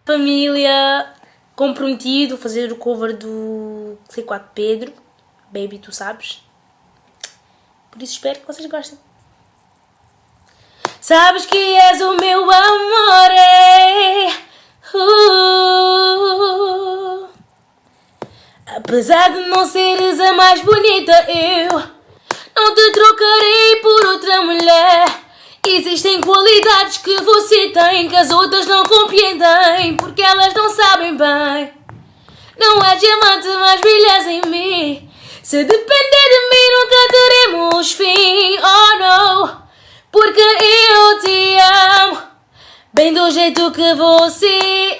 Família Comprometido, fazer o cover do C4 Pedro, Baby Tu Sabes. Por isso espero que vocês gostem. Sabes que és o meu amor, é. Apesar de não seres a mais bonita, eu não te trocarei por outra mulher. Existem qualidades que você tem que as outras não compreendem, porque elas não sabem bem. Não é diamante, mas brilhas em mim. Se depender de mim, nunca teremos fim. Oh não, porque eu te amo. Bem do jeito que você é.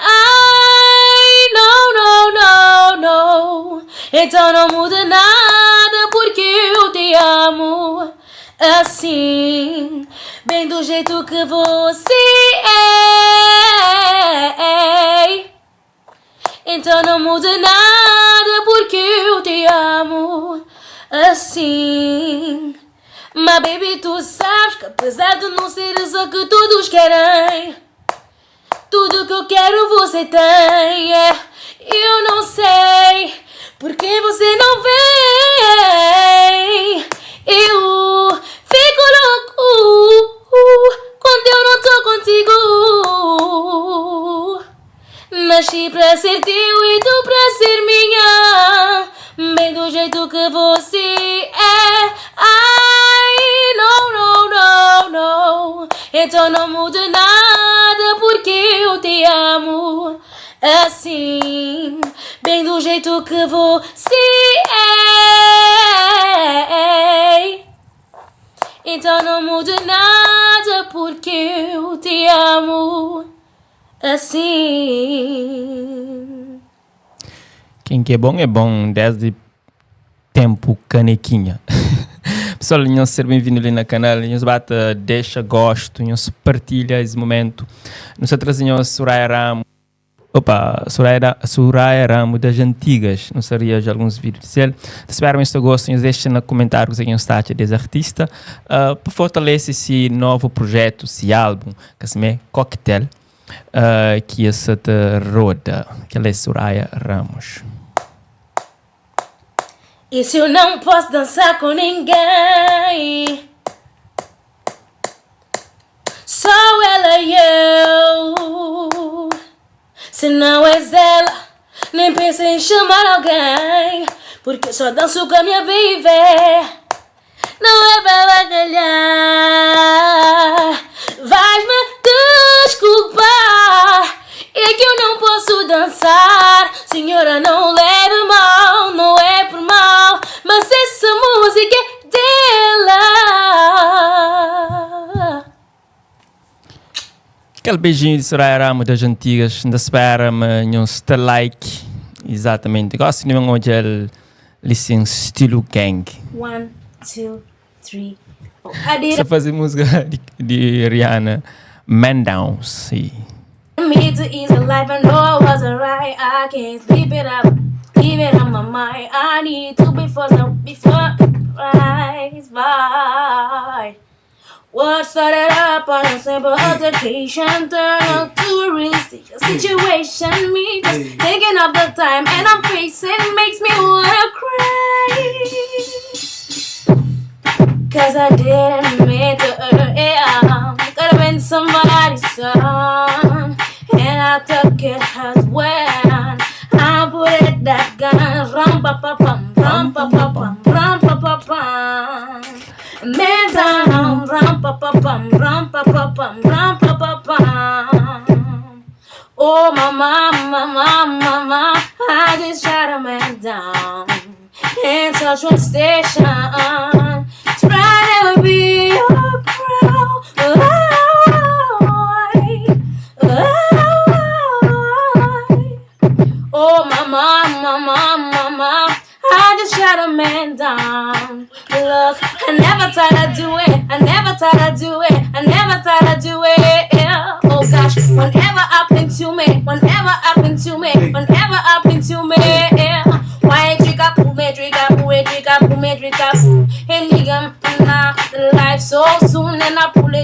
Ai, não, não, não, não. Então não muda nada, porque eu te amo assim. Bem do jeito que você é. Então não muda nada, porque eu te amo assim. My baby, tu sabes que apesar de não seres a que todos querem, tudo que eu quero você tem. Yeah. Eu não sei porque você não vem. Eu fico louco quando eu não tô contigo. Nasci pra ser teu e tu pra ser minha. Bem do jeito que você é. Ai, não, não, não, não. Então não muda nada porque eu te amo assim. Bem do jeito que você é. Então não muda nada porque eu te amo assim. Quem que é bom desde tempo canequinha. Pessoal, nhos ser bem-vindo ali na canal, nhos bata deixa gosto, nhos partilha esse momento. Nos trazendo Soraya Ramos. Opa, Soraya, Soraya Ramos das antigas, não seria já alguns vídeos dele. Espero que gostem, deixem no comentário o que está desse artista. Para fortalecer esse novo projeto, esse álbum, que se chama Cocktail, que essa te roda, que ela é Soraya Ramos. E se eu não posso dançar com ninguém? Só ela e eu. Se não és ela, nem pensa em chamar alguém. Porque eu só danço com a minha baby. Não é pra bacalhar. Vais-me desculpar. É que eu não posso dançar. Senhora, não leve mal, não é por mal. Mas essa música é dela. Aquele beijinho de Soraya Ramos das antigas, ainda espera-me nhos te like. Exatamente. Gosto de um ele listen estilo gang. One, two, three, four. I did Você fazer música de Rihanna, Man Down, sim. Me to ease the life, I know I wasn't right. I can't sleep it up, leave it on my mind. I need to be forced out before rise by. What started up on a simple altercation turned out to a real situation. Me just thinking of the time and I'm facing makes me wanna cry. 'Cause I didn't mean to, yeah. Could have been somebody's son. And I took it as well. I put it that gun. Rum pa pa pum, rum pa pa pum, rum pa pa pum. Man down, rum pa pa pum, rum pa pa pum, rum pa pa pum. Oh, my mama, mama, mama, I just shot a man down in Central Station. Trying to be a crowd. Oh, my mama, mama, mama, I just shot a man down. Look, I never thought I'd do it. I never thought I'd do it. I never thought I'd do it. Yeah. Oh gosh, whenever happened to me, whenever happened to me, whenever happened to me. Yeah. Why drink up, me drink up, me drink up, me drink up. And nigga, nah, the life so soon, and I pull it.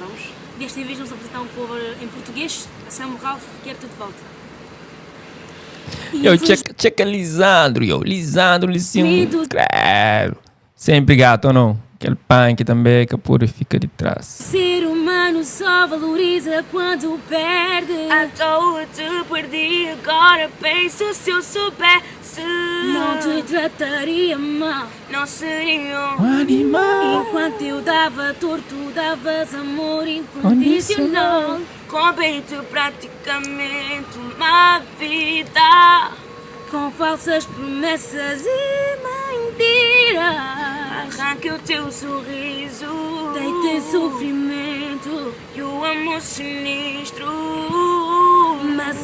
Ramos. Desta vez vamos apresentar um cover em português, Sam Ralph, Quero-te de Volta. Yo, txeka, txeka Lisandro, yo. Lisandro, Licinho, credo. Sempre gato ou não? Kel punk també ka pode fika di tras. Ser humano só valoriza quando perde. À toa te perdi, agora penso se eu soubesse. Não te trataria mal. Não seria um Animal. Enquanto eu dava torto, davas amor incondicional. Roubei-te praticamente uma vida. Com falsas promessas e mentiras. Arranquei o teu sorriso. Dei-te sofrimento. E o amor sinistro. Mas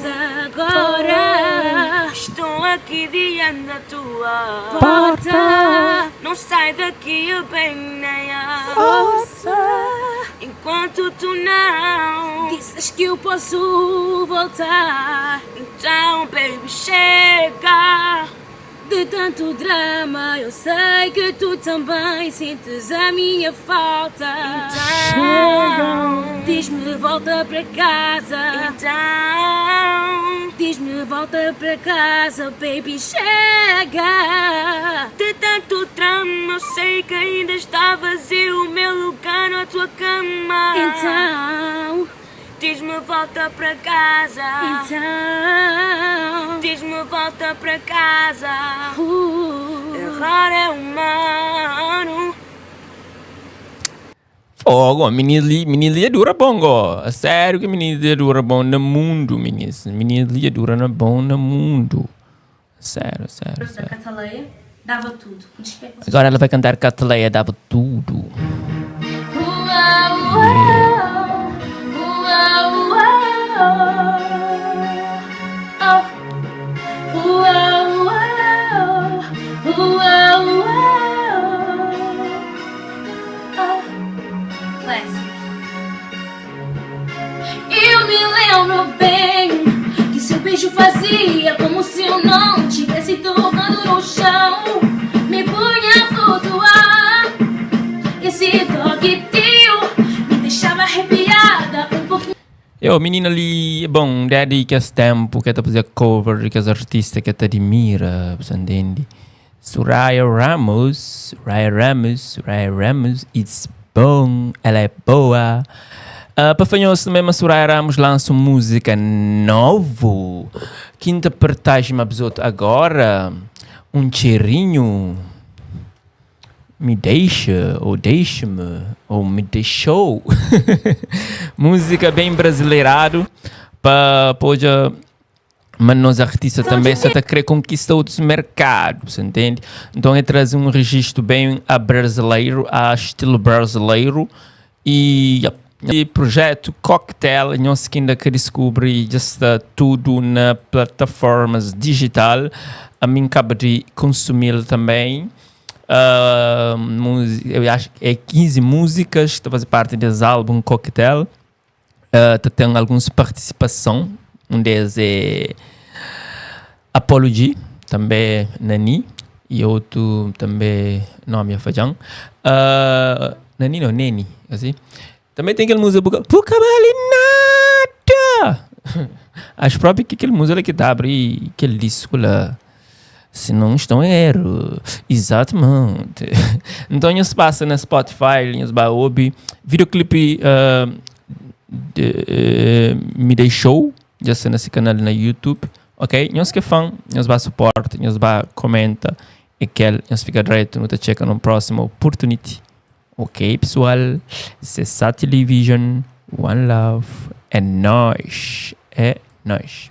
agora Estou aqui diante da tua porta. Não sai daqui bem nem a Força. Enquanto tu não Dizes que eu posso voltar. Então, baby, chega. De tanto drama, eu sei que tu também sentes a minha falta. Então, Diz-me volta para casa. Então, Diz-me volta para casa, baby, chega. De tanto drama, eu sei que ainda está vazio o meu lugar na tua cama. Então, Diz-me volta para casa. Então, Diz-me volta para casa. Errar é humano. Fogo, menino ali, menino ali é dura bom, go. A sério que menino ali é dura bom no mundo, menino. Menino ali é dura na bom no mundo. Sério, sério, Da sério. Cataleia, dava tudo. Por isso é que Agora ela vai cantar Cataleia, dava tudo. Uau, uau, uau, uau. Oh. Uau, uau, uau, uau. Oh. Classic. Eu me lembro bem que seu beijo fazia como se eu não tivesse tocando no chão. Me punha a flutuar. Esse toque teu me deixava arrepiada um pouquinho. Eu, menina ali, bom, desde que esse tempo que tá fazer cover que as artistas que te admira, você entende? Soraya Ramos, Soraya Ramos, Soraya Ramos, it's bom, ela é boa. Para fanhoso também, a Soraya Ramos lança música novo. Quinta pertagem absoluta agora, um cheirinho. Me deixa, ou deixa-me, ou me deixou. Música bem brasileirado, para poder. Mas nós artistas também se tá querer conquistar outros mercados, entende? Então é trazer um registro bem a brasileiro, a estilo brasileiro e, yep. E projeto Cocktail, nós que ainda que descobre já está tudo na plataformas digital. A mim acaba de consumir também. Eu acho que é 15 músicas que fazem parte desse álbum Cocktail. Tem algumas participação. Um deles é Apology, também Nani, e outro também nome é Fajão. Nani não, Neni, assim. Também tem aquela música Buca, Buca Vale Nada! Acho próprio que aquele música que tá abre aquele disco lá. Se não estou em erro. Exatamente. Então, se passa na Spotify, se vai ouvir. Videoclipe de, me deixou, já está nesse canal na YouTube. Ok? Nós que é fã, nós vai suporte, nós vai comenta e que nós fica direto, no te checa no próximo opportunity. Ok, pessoal? Esse é Television, One Love, é nóis. É nóis.